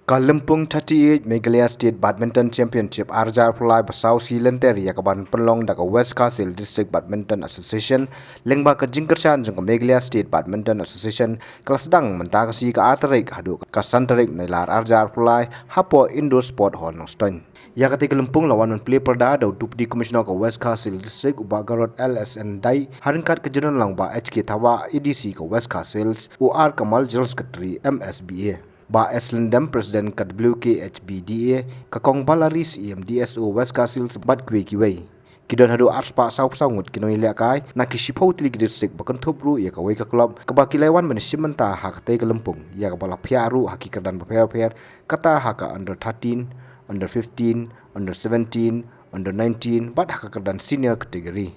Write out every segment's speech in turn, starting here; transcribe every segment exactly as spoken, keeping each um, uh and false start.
Ka lympung thirty-eight Meghalaya State Badminton Championship arhajar arphew lai ba saw sngi lynter ïa kaban pynlong da ka West Khasi Hills District Badminton Association lyngba ka jingkyrshan jong ka Meghalaya State Badminton Association ka la sdang mynta ka sngi ka ar tarik haduh ka san tarik Nailar arhajar arphew lai hapoh Indoor Sport Hall Nongstoiñ. Ïa katei ka lympung la wan ban plie pyrda da u Deputy Commissioner ka West Khasi Hills District u Bah Garod L S N Dai, ha ryngkat ka jingdon lang u Bah H K Thabah, A D C ka West Khasi Hills, u R Kamal, General Secretary M S B A, Bah S Lyndem, President ka W K H B D A, ka Kong Balari, C E M D S O West Khasi Hills bad kiwei kiwei. Ki don haduh arspah sawphew saw ngut ki nongïalehkai na ki shiphew tylli ki district ba kynthup ruh ïa kawei ka club kaba ki la wan ban shim bynta ha katei ka lympung, ïa kaba la phiah ruh ha ki kyrdan bapher bapher, kata ha ka under thirteen, under fifteen, under seventeen, under nineteen bad ha ka kyrdan senior category.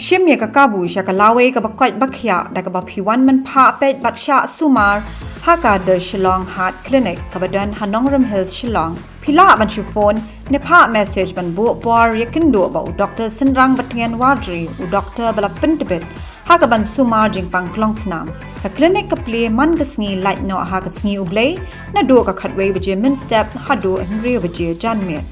Shim ïa ka kabu sha ka lawei kaba koit ba khiah da kaba phi wan ban phah peit bad shah sumar ha ka The Shillong Heart Clinic kaba don ha Nongrum Hills, Shillong. Phi lah ban shu phone ne phah message ban buh por ïakynduh bad u Doctor Synrang Batngen Wardri, u doctor ba la pyntbit ha kaban sumar jingpang klong snam. Ka clinic ka plie man ka sngi lait noh ha ka sngi U Blei, naduh ka khatwei baje mynstep haduh hynriew baje janmiet.